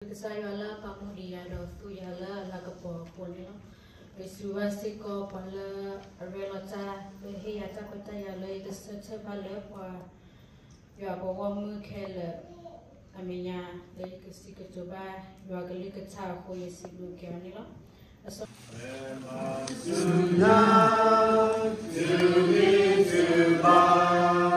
ကစၢ်ယွၤလၢအပာ်မူဒံးယၤဒီးသူယၤလၢအလၤကပီၤအဃိန့ၣ်လီၤ. ယစံးဘျုးစ့ၢ်ကီးပှၤလၢအရဲလီၤတၢ် လၢဟ့ၣ်ယၤတၢ်ခွဲးတၢ်ယာ်လၢယကဆၢထၢၣ်ဘၣ်လၢပှၤ ယွၤပှၤဂီၢ်မုၢ်ခဲလၢာ်အမဲာ်ညါ လၢယကစံးကတိၤဘၣ်ယွၤကလုၢ်ကထါအဃိ ယစံးဘျုးက့ၤအီၤန့ၣ်လီၤ. အစီ အပူၤန့ၣ်လီၤ. ပမှ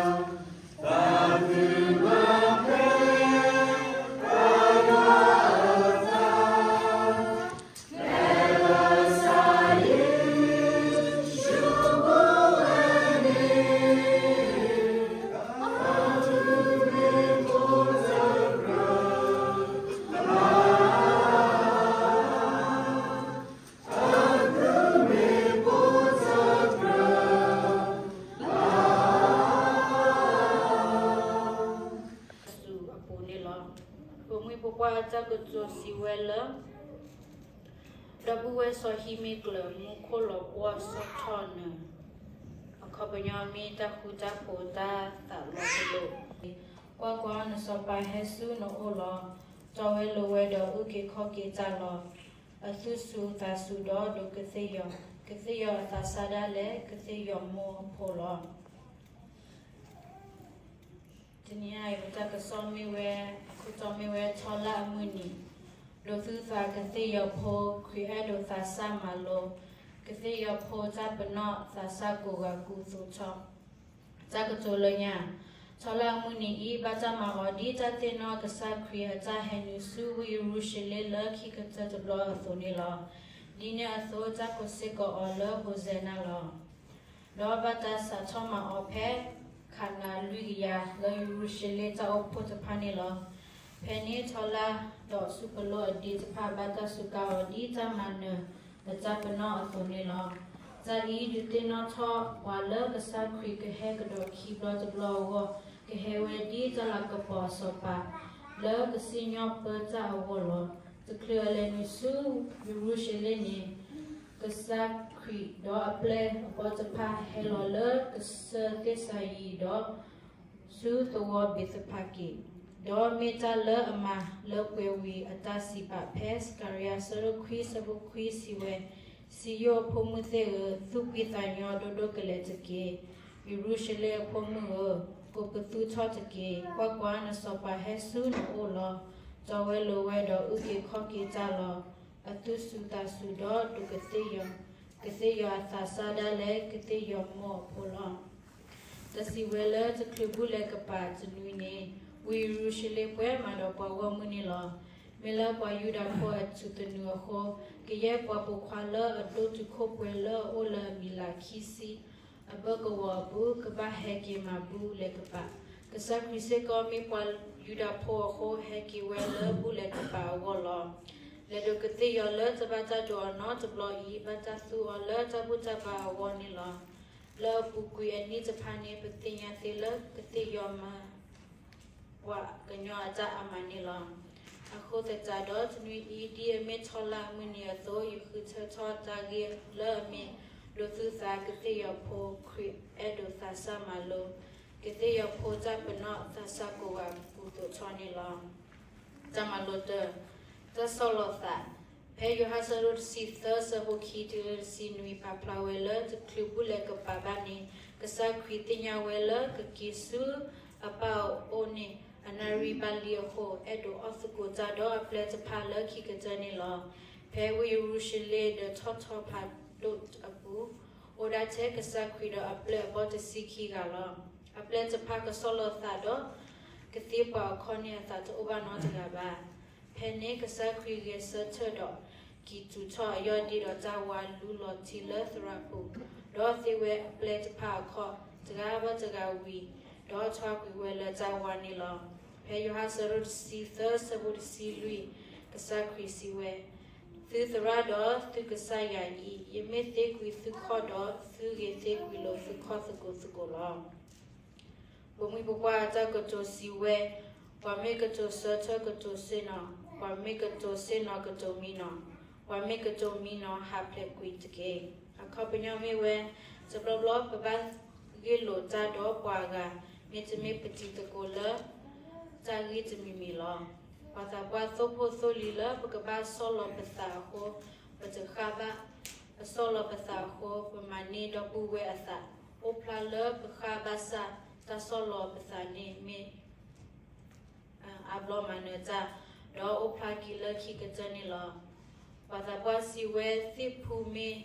ံၤပပှၢ်အတၢ်ကတိၤစံးဝဲလၢ ဒီပုၢ်ဝဲၢ်စီၤဟံးမ့ၢ်ကျၢၤ မူခိၣ်လီၤပှီၢ်စီၣ်ထီၣ်နၢၤ, အခီပညီမ့ၢ်တၢ်ဃူတၢ်ဖိးတၢ်သးလီၤပလိာ်, ကွၢ်ကွၢ်, နစီၤပၤဟဲဆူနအိၣ်လီၤ. တီဝဲလိၤဝဲဒီးအုၣ်က့ၤခီၣ်က့ၤတၢ်လီၤ. အသူၣ်စူၤသးစူၤဒီးဒိးကသ့ၣ်ယီၤ, ကသ့ၣ်ယီၤအသးစၢ်ဒၣ်လဲာ်, ကသ့ၣ်ယီၤမိၢ်အဖိလီၤ. တနံၤအံၤ ပတၢ်ကစီၣ်မ့ၢ်ဝဲ, အခိၣ်တီမ့ၢ်ဝဲ ထီလၢအမုၢ်နံၤ, ဒိးသူသးကသ့ၣ်ယီၤဖိ ခရံာ်အဲၣ်ဒိးသးစၢ်မၤလိ, ကသ့ၣ်ယီၤဖိတၢ်ပနီၣ် သးစၢ်ကိးဂၤကူသိးထီၣ်. တၢ်ကတိၤလၢညါ, ထီလၢအမုၢ်နံၤအံၤ ဘၣ်တၢ်မၤအီၤဒ်တၢ်သ့ၣ်နီၣ်ကစၢ်ခရံာ်အတၢ်ဟဲနုာ်ဆူဝ့ၢ်ယရူၤၡလ့ၣ်လၢခံကတၢၢ်တဘျီအသိးန့ၣ်လီၤ. ဒ်န့ၣ်အသိး တၢ်ကိးစ့ၢ်ကီးအီၤလၢ ဟိၣ်စဲနၤလီၤ. ဒီးဘၣ်တၢ်စးထီၣ်မၤအီၤဖဲ ခးနၤလွံၢ်ကယၤ လၢယရူၤၡလ့ၣ်တၢ်အိၣ်ဖှိၣ်တဖၣ်န့ၣ်လီၤ. ဖဲန့ၣ်ထီလါဒီးဆူၣ်ပလိၣ်အဒ့တဖၣ် ဘၣ်တၢ်စူးကါအီၤဒ်တၢ်မၤနၢၤအတၢ်ပနီၣ်အသိးန့ၣ်လီၤ. တၢ်အံၤဒုးသ့ၣ်နီၣ်ထီၣ်ပှၤလၢကစၢ်ခရံာ်ကဟဲကဒီးခံဘျီတဘျီအဂီၢ်, ကဟဲဝဲဒ်တၢ်လၤကပီၤအစီၤပၤ လၢကစံၣ်ညီၣ်ပၢတၢ်အဂီၢ်လီၤ. တချုးအလဲၤနုာ်ဆူယရူၤၡလ့ၣ်န့ၣ် ကစၢ်ခရံာ်ဒီးအပျဲၢ်အဘီၣ်တဖၣ်ဟဲလီၤလၢကစၢၢ်သ့ၣ်စၤယံၤဒီး ဆူသဝီဘ့းသဖၤက့ၤ, ဒီးမ့ၢ်တၢ်လၢအမၤလၢပှဲၤဝံၤအတၢ်စံးပာ် ဖဲစကၤရယၤအဆၢဒိၣ်ခွံဆၢဖိခွံစံးဝဲ, စံယိၣ်အဖိမုၣ်သ့ၣ်ဧၢ, သူၣ်ဖှံသးညီဒိၣ်ဒိၣ်ကလဲာ်တက့ၢ်. ယရူၤၡလ့ၣ်အဖိမုၣ်ဧၢ, ကိးပသူထီၣ်တက့ၢ်. ကွၢ်ကွၢ်, နစီၤပၤဟဲဆူနအိၣ်လီၤ. တီဝဲလိၤဝဲဒီးအုၣ်က့ၤခီၣ်က့ၤတၢ်လီၤ. အသူၣ်စူၤသးစူၤဒီးဒိးကသ့ၣ်ယီၤ, ကသ့ၣ်ယီၤအသးစၢ်ဒၣ်လဲာ်, ကသ့ၣ်ယီၤမိၢ်အဖိလီၤ. တၢ်စံးဝဲလၢတချုးဘူၣ်လဲၤကပာ်တနွံန့ၣ်, ဝ့ၢ်ယရူၤၡလ့ၣ်ပှဲၤမးဒီးပှၤဂီၢ်မုၢ်န့ၣ်လီၤ. မ့ၢ်လၢပှၤယူဒၤဖိအထူးသနူအဃိ, ကယဲၢ်ပှၤပိာ်ခွါလၢအဒိၣ်တုာ်ခိၣ်ပှဲၤလၢအအိၣ်လၢအမံၤလၢ်ခံဆံ အဘၢၣ်ကဝီၤအပူၤ ကဘၣ်ဟဲက့ၤမၤဘူၣ်လဲၤကပာ်. ကစၢ်ခရံာ်စ့ၢ်ကီးမ့ၢ်ပှၤယူဒၤဖိအဃိ ဟဲက့ၤဝဲလၢဘူၣ်လဲၤကပာ်အဂီၢ်လီၤ. လဲၤဒိးကသ့ၣ်ယီၤလၢတဘၣ်တၢ်ဒိးအီၤနီတဘျီအံၤ, ဘၣ်တၢ်သူအီၤလၢတၢ်ဘူၣ်တၢ်ဘါအဂီၢ်န့ၣ်လီၤ. လၢအပူၤကွံာ်အနံၣ်တဖၣ်န့ၣ် ပသ့ၣ်ညါသ့လၢကသ့ၣ်ယီၤမၤ ပှၤကညီအတၢ်အါမးန့ၣ်လီၤ. အဃိသတးဒီး တနွံအံၤ ဒ်အမ့ၢ်ထီလါအမုၢ်နံၤအသိး, ယဃုထၢထီၣ်တၢ်ဂ့ၢ်လၢအမ့ၢ် ဒိးသူသးကသ့ၣ်ယီၤဖိ ခရံာ်အဲၣ်ဒိးသးစၢ်မၤလိ, ကသ့ၣ်ယီၤဖိတၢ်ပနီၣ် သးစၢ်ကိးဂၤကူသိးထီၣ်န့ၣ်လီၤ. တၢ်မၤလိတၢ, တၢ်ဆီၣ်လီၤသး. ဖဲယိၤဟၣ်ဆၢဒိၣ်တဆံသၢဆၢဖိခံတုၤလၢတဆံနွံ ပာ်ဖျါဝဲလၢ တချုးဘူၣ်လဲၤကပာ်ဘၣ်န့ၣ်, ကစၢ်ခရံာ်သ့ၣ်ညါဝဲလၢကက့ၤဆူအပၢ်အအိၣ်န့ၣ် အနၣ်ရံၣ်ဘၣ်လံအဃိ, အဲၣ်ဒိးအီၣ်သကိးတၢ်ဒီးအပျဲၢ်တဖၣ်လၢခံကတၢၢ်န့ၣ်လီၤ. ဖဲဝ့ၢ်ယရူၤၡလ့ၣ်ဒီးထီၣ်ထီဖးဒိၣ်အပူၤ, အိၣ်ဒၣ်ထဲကစၢ်ခရံာ်ဒီးအပျဲၢ်အဘီၣ်တဆံခံဂၤလီၤ. အပျဲၢ်တဖၣ်ကဆီၣ်လီၤသးဒီး ကသ့ပှၤအခီၣ်န့ၣ်အသးတအိၣ်ဘၣ်နီတဂၤဘၣ်. ဖဲန့ၣ်ကစၢ်ခရံာ်ဂဲၤဆၢထၢၣ်ဒီး ကံၢ်တူာ်ထီၣ်အယီၢ်ဒ့ဒီးတၢ်ဝါလူလီၤထံလၢသရၣ်ပူၤ, ဒီးသ့ဝဲအပျဲၢ်တဖၣ်အခီၣ် တဂၤဘၣ်တဂၤဝံၤ, ဒီးထွါကွံာ်ဝဲလၢတၢ်ဝါန့ၣ်လီၤ. ဖဲယိၤဟၣ်ဆၢဒိၣ်တဆံသၢဆၢဖိတဆံလွံၢ်, ကစၢ်ခရံာ်စံးဝဲ, သုသရၣ်ဒီးသုကစၢ်ယၤအံၤ, ယမ့ၢ်သ့ကွံာ်သုခီၣ်ဒီး သုဂ့ၤသ့ကွံာ်လိာ်သုခီၣ်သကိးသကိးလီၤ. ပမှံၤပပှၢ်အတၢ်ကတိၤစံးဝဲ, ပှၤမ့ၢ်ကတိၤဆၢထၢၣ်ကတိၤဆ့ၣ်နီၤ, ပှၤမ့ၢ်ကတိၤဆ့ၣ်နီၤကတိၤမံနီၤ, ပှၤမ့ၢ်ကတိၤမံနီၤဟးဖျဲးကွံာ်တက့ၢ်. အခီပညီမ့ၢ်ဝဲ, တဘျီဘျီပဘၣ်ဂ့ၢ်လိာ်တၢ်ဒီးပှၤအဂၤ, မ့တမ့ၢ်ပတံၤသကိးလၢတၢ်ဂ့ၢ်တမံၤမံၤလီၤ. ပှၤသးပှၢ်သိၣ်ဖိသိၣ်လံၤလၢပကဘၣ်ဆီၣ်လီၤပသးအဃိ, ပတဃၣ်ဘၣ်. ပဆီၣ်လီၤပသးအဃိ, ပမၤန့ၢ်ဒီပုၢ်ဝဲၢ်အသး. အိၣ်ဖျါလၢပဃၣ်ဘၣ်ဆၣ်, တၢ်ဆီၣ်လီၤပသးန့ၣ်မ့ၢ် အါဘျီမၤနၢၤတၢ်, ဒီးအိၣ်ဖျါက့ၤလၢခံကတၢၢ်န့ၣ်လီၤ. ပှၤသးပှၢ်စံးဝဲ, သ့ၣ်ဖူမ့ၢ်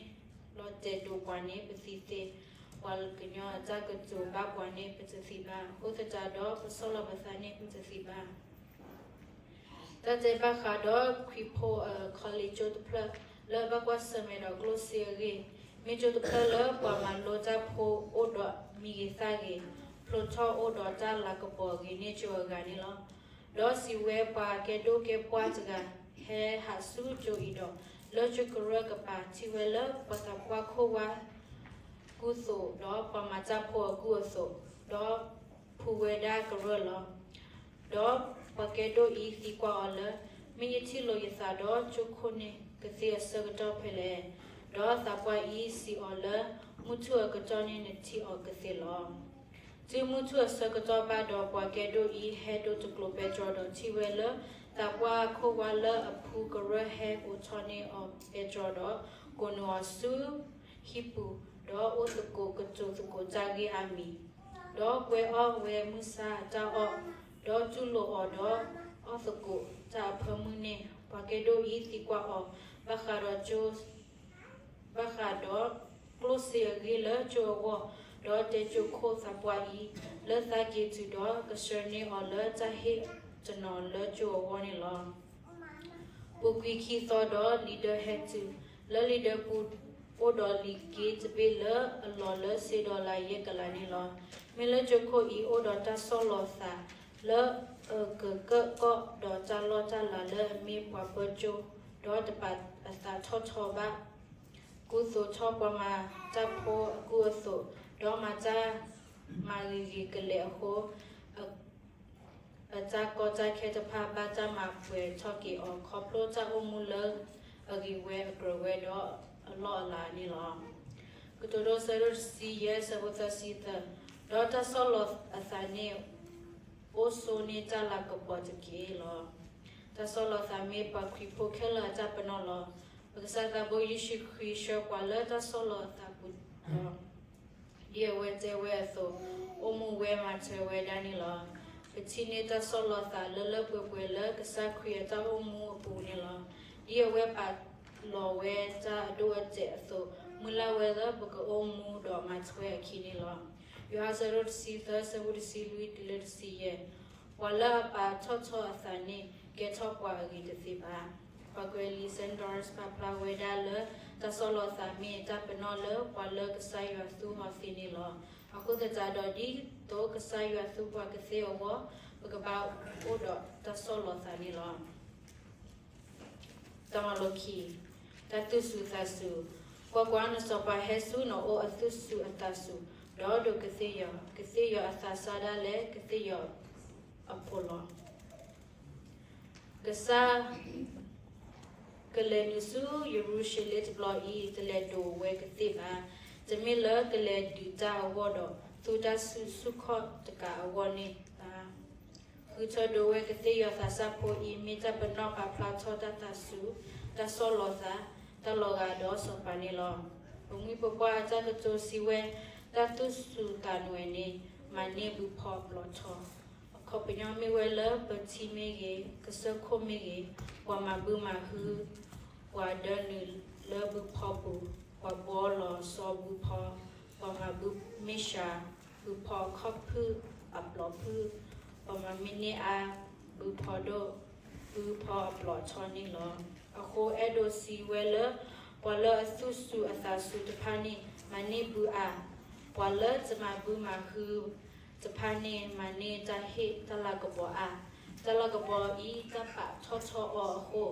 လီၤတဲာ်ဒိၣ်ပှၤန့ၣ် ပသံသ့, ပှၤကညီအတၢ်ကတိၤဘၣ်ပှၤန့ၣ် ပတသံဘၣ်. အဃိသတးဒီး ပဆီၣ်လီၤပသးန့ၣ် ပတသံဘၣ်. တၢ်တဲဘၣ်ဃးဒီးခရံာ်ဖိ college ကၠိတဖျၢၣ် လၢဘၣ်ကွၢ်ဆၢၣ်မဲာ်ဒီးကျိၣ်စ့အဂ့ၢ်, မ့ၢ်ကၠိတဖျၢၣ်လၢပှၤမၤလိတၢ်ဖိအိၣ်ဒီးမံၤဂ့ၤသၣ်ဂ့ၤ, ဖျိထီၣ်အိၣ်ဒီးတၢ်လၤကပီၤဂ့ၤန့ၢ်ကၠိအဂၤန့ၣ်လီၤ. ဒီးစံးဝဲ, ပှၤကဲဒိၣ်ကဲပှၢ်တဂၤ ဟဲဟးဆူကၠိအံၤဒီး, လၢကၠိကရၢၢ်ကပၤ ထံၣ်ဝဲလၢပှၤသးပှၢ်ခိၣ်ဝါ ကူသိး, ဒီးပှၤမၤတၢ်ဖိအကူအသိး, ဒီးဖှူဝဲဒၣ်ကရၢၢ်လီၤ. ဒီးပှၤကဲဒိၣ်အံၤသံကွၢ်အီၤလၢ, မ့ၢ်ယထံၣ်လိာ်ယသးဒီးကၠိခိၣ်န့ၣ် ကသ့အဆၢကတီၢ်ဖဲလဲၣ်. ဒီးသးပှၢ်အံၤစံးအီၤလၢ, မုၢ်ထူၣ်အကတီၢ်န့ၣ်နထံၣ်အီၤကသ့လီၤ. တုၤမုၢ်ထူၣ်အဆၢကတီၢ်ဘၣ်ဒီး ပှၤကဲဒိၣ်အံၤဟဲဒိတကျိၤပဲတြီဒီး ထံၣ်ဝဲလၢ သးပှၢ်ခိၣ်ဝါလၢအဖှူကရၢၢ်ဟဲအိးထီၣ်န့ၢ်အီၤပဲတြီဒီး, ကိးနုာ်အီၤဆူဟံၣ်ပူၤ, ဒီးအိၣ်သကိးကတိၤသကိးတၢ်ဂ့ၢ်အါမံၤ, ဒီးကွဲအီၣ်ဝဲမုၢ်ဆါအတၢ်အီၣ်, ဒီးတူၢ်လိာ်အီၤဒီးအီၣ်သကိးတၢ်အဖၢမုၢ်န့ၣ်, ပှၤကဲဒိၣ်အံၤသံကွၢ်အီၤ ဘၣ်ဃးဒီးကၠိ ဘၣ်ဃးဒီးကျိၣ်စ့အဂ့ၢ်လၢကၠိအဂီၢ်, ဒီးတဲကၠိခိၣ်သးပှၢ်အံၤ လၢသးက့ၤတုၤဒီး ကဆှၢန့ၢ်အီၤလၢတၢ်ဟ့ၣ်တနီၤလၢကၠိအဂီၢ်န့ၣ်လီၤ. ပူၤကွံာ်ခံသီဒီး လံာ်ဒၢဟဲတုၤ, လၢလံာ်ဒၢပူၤအိၣ်ဒီးလံာ်က့တဘ့ၣ်လၢအလီၤလၢစ့ဒီလါယဲၢ်ကလးန့ၣ်လီၤ. မ့ၢ်လၢကၠိခိၣ်အံၤအိၣ်ဒီးတၢ်ဆီၣ်လီၤသး လၢအကကၢၣ်ကီၢ်ဒီးတၢ်လီၢ်တၢ်လၤလၢအမ့ၢ်ပှၤပၢကၠိ, ဒီးတပာ်အသးထီၣ်ထီဘၣ် ကူသိးထီၣ်ပှၤမၤတၢ်ဖိအကူအသိး, ဒီးမၤတၢ်မၤဂ့ၤဂ့ၤကလဲာ်အဃိ, အတၢ်ကီတၢ်ခဲတဖၣ်ဘၣ်တၢ်မၤပှဲၤထီၣ်က့ၤအီၤ ခီဖျိတၢ်အိၣ်မူလၢအဂ့ၤဝဲအကြၢးဝဲဒီးအလီၢ်အလၤန့ၣ်လီၤ. ကတိၤဒိ ဆၢဒိၣ်တဆံယဲၢ် ဆၢဖိသၢဆံသၢ, ဒီးတၢ်ဆီၣ်လီၤအသးန့ၣ် အိၣ်ဆိးန့ၢ်တၢ်လၤကပီၤတက့ၢ်လီၤ. တၢ်ဆီၣ်လီၤသးမ့ၢ်ပှၤခရံာ်ဖိခဲလၢာ်အတၢ်ပနီၣ်လီၤ. ပကစၢ်သးဘိယ့ၣ်ၡူးခရံာ်ဆှၢပှၤလၢတၢ်ဆီၣ်လီၤအသးပူၤလီၤ. ဒ်အဝဲတဲဝဲအသိး, အိၣ်မူဝဲမၤထွဲဝဲဒၣ်န့ၣ်လီၤ. ပထံၣ်န့ၢ်တၢ်ဆီၣ်လီၤသးလၢလၢပှဲၤပှဲၤလၢကစၢ်ခရံာ်အတၢ်အိၣ်မူအပူၤန့ၣ်လီၤ. ဒ်အဝဲပာ်လီၤဝဲတၢ်အဒိၣ်အတဲာ်အသိး, မုၢ်လၢ်ဝဲလၢပကအိၣ်မူဒီးမၤထွဲအခံန့ၣ်လီၤ. ယိၤဟၣ်ဆၢဒိၣ်တဆံသၢ ဆၢဖိတဆံလွံၢ်တုၤလၢတဆံယဲၢ်, ပှၤလၢအပာ်ထီၣ်ထီအသးန့ၣ် ကဲထီၣ်ပှၤအဂ့ၤတသ့ဘၣ်. ပှၤကွဲးလံာ် Saint Doris ပာ်ဖျါဝဲဒၣ်လၢ တၢ်ဆီၣ်လီၤသးမ့ၢ်တၢ်ပနီၣ်လၢပှၤလၢကစၢ်ယွၤသူအီၤသ့န့ၣ်လီၤ. အဃိသတးဒီး ဒ်သိးကစၢ်ယွၤသူပှၤကသ့အဂီၢ်, ပကဘၣ်အိၣ်ဒီးတၢ်ဆီၣ်လီၤသးန့ၣ်လီၤ. တၢ်မၤလိခံ, တၢ်သူၣ်စူၤသးစူၤ, ကွၢ်ကွၢ်, နစီၤပၤဟဲဆူနအိၣ်အသူၣ်စူၤအသးစူၤ, ဒီးဒိးကသ့ၣ်ယီၤ, ကသ့ၣ်ယီၤအသးစၢ်ဒၣ်လဲာ်ကသ့ၣ်ယီၤအဖိလီၤ. ကစၢ် ကလဲၤနုာ်ဆူယရူၤၡလ့ၣ်တဘျီအံၤ တလဲၤဒိးဝဲကသ့ၣ်ဘၣ်. တမ့ၢ်လၢကလဲၤဒုးတၢ်အဂီၢ်ဒီး သူတၢ်ဆူၣ်ဆူၣ်ခီၣ်တကးအဂီၢ်န့ၣ်ဘၣ်. ဃုထၢဒိးဝဲကသ့ၣ်ယီၤသးစၢ်ဖိအံၤ မ့ၢ်တၢ်ပနီၣ်ပာ်ဖျါထီၣ်တၢ်သးစူၤ, တၢ်ဆီၣ်လီၤသး, တၢ်လီၤဂာ်ဒီးစီၤပၤန့ၣ်လီၤ. ပမှံၤပပှၢ်အတၢ်ကတိၤစံးဝဲ, တၢ်သူၣ်စူၤသးနွဲၤန့ၣ် မၤန့ၢ်ဘုဖီအပျီၢ်ထီ. အခီပညီမ့ၢ်ဝဲလၢပထံမ့ၢ်ဂ့ၤ, ကစၢၢ်ခိၣ်မ့ၢ်ဂ့ၤ, ပှၤမၤဘုမၤဟု, ပှၤဒၢနုာ်လၢဘုဖီပူၤ, ပှၤဘှီလီၤစီဘုဖီ, ပှၤမၤဘုမ့ၢ်စှၤ, ဘုဖီအခီၣ်ဖုၣ်အပျီၢ်ဖုၣ်, ပှၤမၤမ့ၢ်န့ၢ်အါ, ဘုဖီဒိၣ်, ဘုဖီအပျီၢ်ထီန့ၣ်လီၤ. အဃိအဲၣ်ဒိးစံးဝဲလၢ ပှၤလၢအသူၣ်စူၤအသးစူၤတဖၣ်န့ၣ် မၤန့ၢ်ဘုအါ, ပှၤလၢတမၤဘုမၤဟု တဖၣ်န့ၣ် မၤန့ၢ်တၢ်ဟ့ၣ်တၢ်လၤကပီၤအါ. တၢ်လၤကပီၤအံၤတၢ်ပာ်ထီၣ်ထီအီၤအဃိ,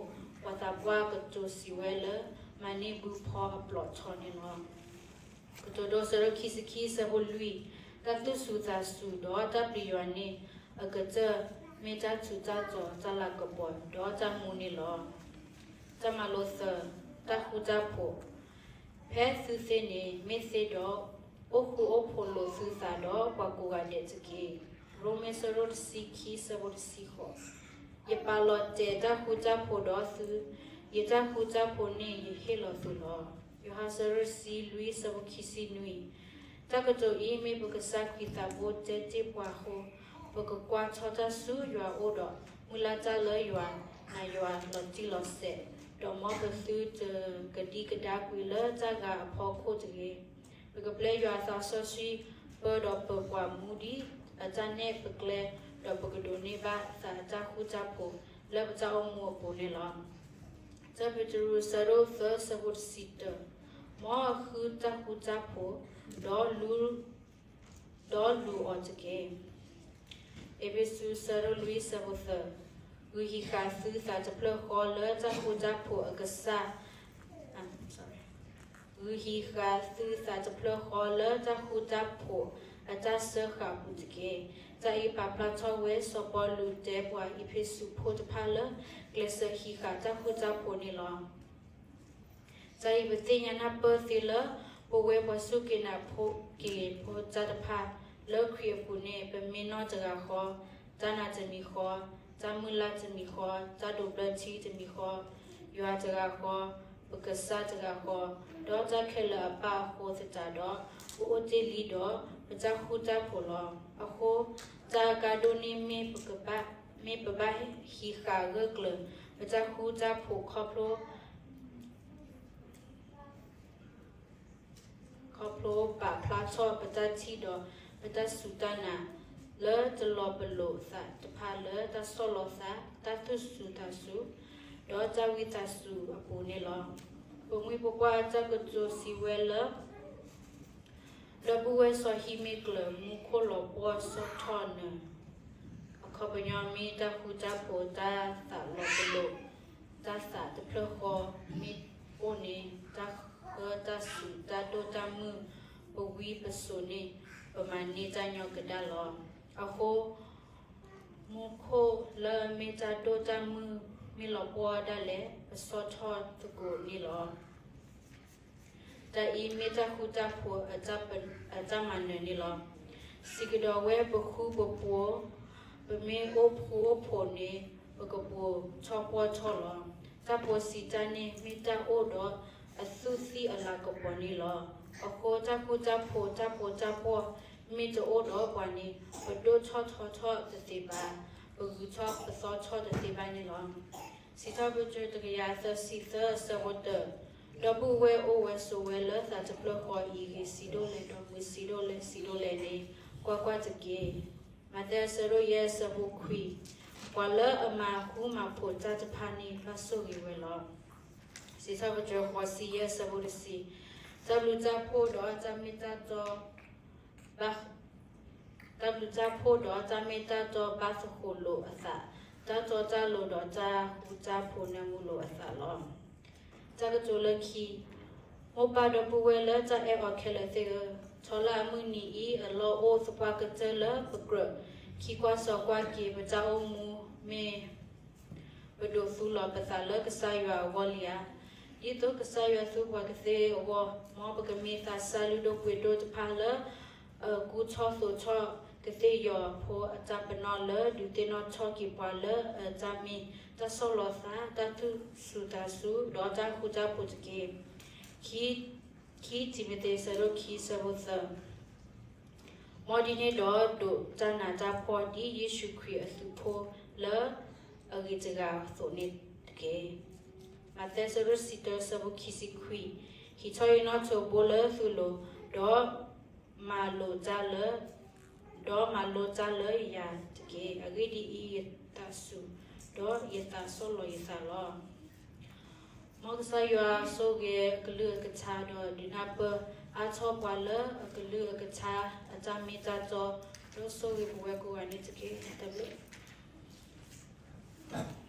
ပှၤသးပှၢ်ကတိၤစံးဝဲလၢ မၤန့ၢ်ဘုဖီအပျီၢ်ထီန့ၣ်လီၤ. ကတိၤဒိ ဆၢဒိၣ်ခံဆံခံ ဆၢဖိလွံၢ်, တၢ်သူၣ်စူၤသးစူၤဒီးတၢ်ပျံၤယွၤန့ၣ် အကတၢၢ်မ့ၢ်တၢ်ထူးတၢ်တီၤ, တၢ်လၤကပီၤဒီးတၢ်မူန့ၣ်လီၤ. တၢ်မၤလိသၢ, တၢ်ဃူတၢ်ဖိး, ဖဲသုသ့န့ၣ် မ့ၢ်သ့ဒီး အိၣ်ဃူအိၣ်ဖိးလိာ်သုသးဒီးပှၤကိးဂၤဒဲးတက့ၢ်. ရိမ့ၤ ဆၢဒိၣ်တဆံခံ ဆၢဖိတဆံဃိး, ယပာ်လီၤတဲာ်တၢ်ဃူတၢ်ဖိးဒီးသု, ယတၢ်ဃူတၢ်ဖိးန့ၣ်ယဟ့ၣ်လီၤသုလီၤ. ယိၤဟၣ်အဆၢဒိၣ်လွံၢ် အဆၢဖိခံဆံနွံ. တၢ်ကတိၤအံၤမ့ၢ်ပကစၢ်ခရံာ်သးဘိတဲတ့ၢ်ပှၤအဃိ, ပကကွၢ်ထီၣ်တၢ်ဆူယွၤအအိၣ်ဒီး မုၢ်လၢ်တၢ်လၢယွၤ, နာ်ယွၤလီၤတံၢ်လီၤဆဲး, ဒီးမ်ပသုတကဒံကဒါကွံာ်လၢတၢ်ဂၤအဖီခိၣ်တဂ့ၤ. ပကပျဲယွၤအသးစီဆှံ ပၢဒီးပပှၤမူဒံးအတၢ်နဲၣ်ပကျဲ, ဒီးပကဒိးန့ၢ်ဘၣ်သးအတၢ်ဃူတၢ်ဖိးလၢပတၢ်အိၣ်မူအပူၤန့ၣ်လီၤ. တၢ်ပ့းတရူး အဆၢဒိၣ်သၢ အဆၢဖိတဆံတၢ, မ်အဃုတၢ်ဃူတၢ်ဖိး, ဒီးလူ ဒီးလူၤအီၤတက့ၢ်. အ့းဖ့းစူး အဆၢဒိၣ်လွံၢ် အဆၢဖိသၢ, ဂုာ်ဟံးဃာ်သုသးတဖျၢၣ်ဃီလၢတၢ်ဃူတၢ်ဖိးအကစၢ်, ဂုာ်ဟံးဃာ်သုသးတဖျၢၣ်ဃီလၢတၢ်ဃူတၢ်ဖိးအတၢ်စၢဃာ်အပူၤတက့ၢ်. တၢ်အံၤပာ်ဖျါထီၣ်ဝဲစီၤပီလူးတဲပှၤအ့းဖ့းစူးဖိတဖၣ်လၢ ကျဲးစၢးဟံးဃာ်တၢ်ဃူတၢ်ဖိးန့ၣ်လီၤ. တၢ်အံၤပသ့ၣ်ညါနၢ်ပၢၢ်သ့လၢ ပဝဲပှၤစူၢ်က့ၤနာ်က့ၤဖိတၢ်တဖၣ်, လၢခရံာ်အပူၤန့ၣ် ပမ့ၢ်နီၢ်တဂၤဃီ, တၢ်နာ်တမံၤဃီ, တၢ်မုၢ်လၢ်တမံၤဃီ, တၢ်ဒိးဘျၢထံတမံၤဃီ, ယွၤတဂၤဃီ, ပကစၢ်တဂၤဃီ, ဒီးတၢ်ခဲလၢာ်အပၢ်အဃိသတးဒီး, ပအိၣ်တ့ၢ်လံဒီးပတၢ်ဃူတၢ်ဖိးလီၤ. အဃိ, တၢ်အကါဒိၣ်န့ၣ်မ့ၢ်ပကဘၣ်, မ့ၢ်ပဘၣ်ဟံးဃာ်ဂၢၢ်ကျၢၤ ပတၢ်ဃူတၢ်ဖိးခီဖျိ ခီဖျိပာ်ဖျါထီၣ်ပတၢ်ထံၣ်ဒီးပတၢ်စူၢ်တၢ်နာ် လၢတလီၤပလိာ်သးတဖၣ်လၢတၢ်ဆီၣ်လီၤသး, တၢ်သူၣ်စူၤသးစူၤ, ဒီးတၢ်ဝံသးစူၤအပူၤန့ၣ်လီၤ. ပမှံၤပပှၢ်တၢ်ကတိၤစံးဝဲလၢ ဒီပုၢ်ဝဲၢ်စီၤဟံးမ့ၢ်ကျၢၤ မူခိၣ်လီၤပှီၢ်ဆီၣ်ထီၣ်နၢၤ, အခီပညီမ့ၢ်တၢ်ဃူတၢ်ဖိး တၢ်သးလီၤပလိာ်, တၢ်သးတဖျၢၣ်ဃီမ့ၢ်အိၣ်န့ၣ် တၢ်ဃၢတၢ်စူၤ တၢ်ဒိၣ်တၢ်မုၢ် ပဝံပစိၤန့ၣ် ပမၤန့ၢ်တၢ်ညီကဒၣ်လီၤ. အဃိ မူခိၣ်လၢမ့ၢ်တၢ်ဒိၣ်တၢ်မုၢ်မ့ၢ်လီၤပှီၢ်ဒၣ်လဲာ် ပဆီၣ်ထီၣ်သကိးန့ၣ်လီၤ. တၢ်အံၤမ့ၢ်တၢ်ဃူတၢ်ဖိးအတၢ်မၤနၢၤန့ၣ်လီၤ. စံးကဒီးဝဲပဃူပဖိး, ပမ့ၢ်အိၣ်ဖှိၣ်အိၣ်ဖိးန့ၣ် ပကပိာ်ထီၣ်ပှီၢ်ထီၣ်လီၤ. တၢ်ဖိးစံးတၢ်န့ၣ် မ့ၢ်တၢ်အိၣ်ဒီးအသူၣ်သံၣ်အလၤကပီၤန့ၣ်လီၤ. အဃိတၢ်ဃူတၢ်ဖိး တၢ်ဖိးတၢ်ပှီၢ် မ့ၢ်တအိၣ်ဒီးပှၤန့ၣ် ပဒိၣ်ထီၣ်ထီထီၣ်တသ့ဘၣ်, ပဂုၤထီၣ်ပသီထီၣ်တသ့ဘၣ်န့ၣ်လီၤ. စံးထီၣ်ပတြၢၤတကယၤသၢဆံသၢ အဆၢဖိတၢ, ဒီပုၢ်ဝဲၢ်အိၣ်ဝဲဆိးဝဲလၢသးတဖျၢၣ်ဃီအံၤ ဂ့ၤဆံးဒိၣ်လဲၣ် ဒီးမုာ်ဆံးဒိၣ်လဲၣ် ဆံးဒိၣ်လဲၣ်န့ၣ် ကွၢ်ကွၢ်တက့ၢ်. မးသဲအဆၢဒိၣ်ယဲၢ် အဆၢဖိခွံ, ပှၤလၢအမၤဃူမၤဖိးတၢ်တဖၣ်န့ၣ် ဘၣ်ဆိၣ်ဂ့ၤဝဲလီၤ. စံးထီၣ်ပတြၢၤဃိးဆံယဲၢ် အဆၢဖိတဆံ, တၢ်ဘျုးတၢ်ဖှိၣ်ဒီးတၢ်မ့ၢ်တၢ်တီ ဘၣ်, တၢ်ဘျုးတၢ်ဖှိၣ်ဒီးတၢ်မ့ၢ်တၢ်တီဘၣ်သဃိးလိာ်အသး, တၢ်တီတၢ်လိၤဒီးတၢ်ဃူတၢ်ဖိးနၢမူလိာ်အသးလီၤ. တၢ်ကတိၤလၢခံ, မိၢ်ပၢ်ဒီပုၢ်ဝဲၢ်လၢတၢ်အဲၣ်အီၤခဲလၢာ်သ့ၣ်ဧၢ, ထီလၢအမုၢ်နံၤအံၤ အလီၢ်အိၣ်သပှၢ်ကတၢၢ်လၢပကြၢး ခံကွၢ်စီၤကွၢ်က့ၤ ပတၢ်အိၣ်မူမ့ၢ် ပဒိးသူလီၤပသးလၢကစၢ်ယွၤအဂီၢ်လံဧါ. ဒ်သိးကစၢ်ယွၤသူပှၤကသ့အဂီၢ်, မ်ပကမ့ၢ်သးစၢ်လုၢ်ဒိၣ်ပှ့ၤဒိၣ်တဖၣ်လၢအကူထီၣ်သိးထီၣ်ကသ့ၣ်ယီၤဖိအတၢ်ပနီၣ်လၢ ဒုးသ့ၣ်နီၣ်ထီၣ်က့ၤပှၤလၢအတၢ်မ့ၢ်တၢ်ဆီၣ်လီၤသး, တၢ်သူၣ်စူၤသးစူၤ, ဒီးတၢ်ဃူတၢ်ဖိးတက့ၢ်. ခံတံၤမသ့း အဆၢဒိၣ်ခံ အဆၢဖိသၢ, မ်ဒ်န့ၣ်ဒီးဒိးတၢ်နးတၢ်ဖှီၣ် ဒ်ယ့ၣ်ၡူးခရံာ်အသုးဖိလၢအဂ့ၤတဂၤအသိးန့ၣ်တက့ၢ်. မးသဲ အဆၢဒိၣ်တဆံတၢ အဆၢဖိခံဆံခွံ, ဟံးထီၣ်ယနီၣ်ထိးဘိလၢသုလိၤ, ဒီးမၤလိတၢ်လၢ ဒီးမၤလိတၢ်လၢယၤတက့ၢ်. အဂ့ၢ်ဒ်အံၤ, ယသးစူၤ, ဒီးယသးဆီၣ်လီၤယသးလီၤ. မ်ကစၢ်ယွၤဆိၣ်ဂ့ၤအကလုၢ်အကထါ ဒီးဒုးနၢ်ပၢၢ်အါထီၣ်ပှၤလၢအကလုၢ်အကထါအတၢ်မ့ၢ်တၢ်တီ, ဒီးဆိၣ်ဂ့ၤပဝဲကိးဂၤန့ၣ်တက့ၢ်. တၢ်ဘျုး